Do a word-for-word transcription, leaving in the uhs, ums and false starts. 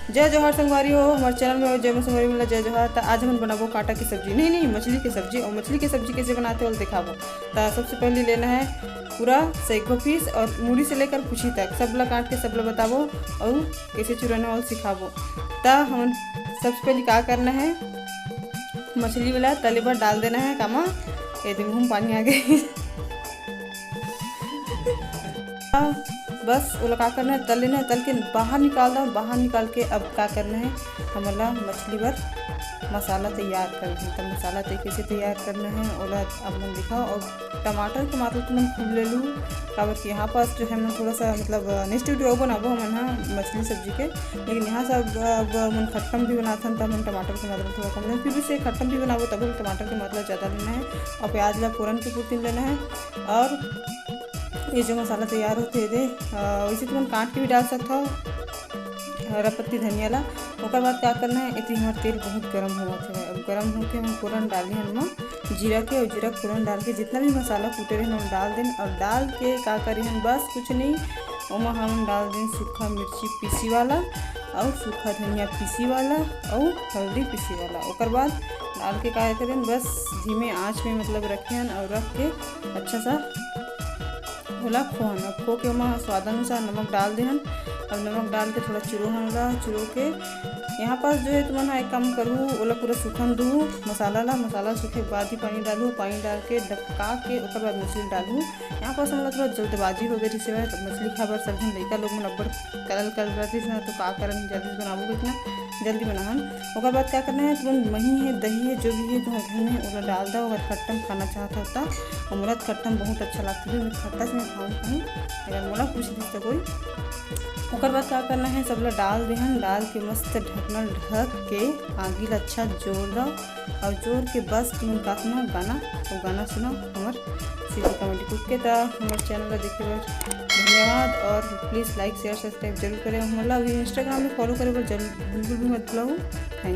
जय जोहार संगवारी हो, हमर चैनल में जय संगवारी मिला, जय जोहार। त आज हमन बनाबो कांटा के सब्जी, नहीं नहीं, मछली के सब्जी। और मछली के सब्जी कैसे बनाते, वो दिखाबो। त सबसे पहले लेना है पूरा सैको पीस और मुड़ी से लेकर पूछी तक सब ला काट के सब ला बताबो और कैसे चुराना, वो सिखाबो। त हमन सबसे पहले का करना है, मछली वाला तले बर डाल देना है। कामा, ये दे मुंह में पानी आ गई। बस ओला का करना है, तल लेना है, तल के बाहर निकाल दो। बाहर निकाल के अब का करना है, हमला मछली बर मसाला तैयार करना है। तो मसाला तै कैसे तैयार करना है, ओला आप मन दिखाओ। और टमाटर के मात्रा तुमन खूब ले लू, काबर कि यहाँ पास जो है, मैं थोड़ा सा, मतलब, नेक्स्ट वीडियो बनाबो हमन हा मछली सब्जी के, लेकिन यहाँ से अब, अब हमन खट्टम भी बनाथन, त हमन टमाटर के मात्रा थोड़ा कम लेन। फिर भी से खट्टम भी बनाबो, तब टमाटर के मात्रा ज़्यादा लेना है। और प्याज ला फोरन के पूर्ति लेना है। और ये जो मसाला तैयार होते दे, अ, वैसे तुमन काट के भी डाल सकत हो, हरा पत्ती धनिया ला। ओकर बाद का करना है, इतनी हमार तेल बहुत गरम होवत है। अब गरम होके हम फोरन डाली हन ओमा जीरा के, और जीरा के फोरन डाल के जितना भी मसाला कूटे रहे, हम डाल देन। और डाल के का करी हम, बस कुछ नहीं, ओमा हम डाल देन सूखा मिर्ची पीसी वाला, और सूखा धनिया पीसी वाला, और हल्दी पीसी वाला। ओकर बाद डाल के का करेन, बस धीमे आंच में, मतलब, रखेन और रख के अच्छा सा ओला खोहन। अब खो के ओमा स्वाद अनुसार नमक डाल देहन। अब नमक डाल के थोड़ा चुरोहन ला, चुरो के यहाँ पास जो है, तुमन हा एक काम करू, ओला पूरा सूखन दू मसाला ला। मसाला सूखे के बाद ही पानी डालू, पानी डाल के डबका के ओकर बाद मछली डालू। यहाँ पास हमला थोड़ा जल्दबाजी हो गई, इसे तो मछली खाए बर सब झन लइका लोग मन अब्बड़ कलल कलल रहती ना, तो का करन, जल्दी से बनाबो कितना जल्दी बनाहन। ओकर बाद का करना है, तुमन मही है, दही है, जो भी है तुम्हारे घर में, ओला डाल दो। अगर खट्टम खाना चाहत हो त, और मोला खट्टम बहुत अच्छा लगता है, मैं खट्टा से मैं खाऊँ कहीं, अगर मोला पूछ दिस तो कोई। ओकर बाद का करना है, सब ला डाल देहन, डाल के मस्त ढकना ढक के आगी ला अच्छा जोर दो, और जोर के बस तुमन का सुना गाना, तो गाना सुनो हमर सीधी कॉमेडी कुक के। त हमर चैनल ला देखे बर धन्यवाद, और प्लीज लाइक शेयर सब्सक्राइब जरूर करें। हमला अभी इंस्टाग्राम में फॉलो करे बर जरूर, बिल्कुल भी मत भूलहू। Thank you.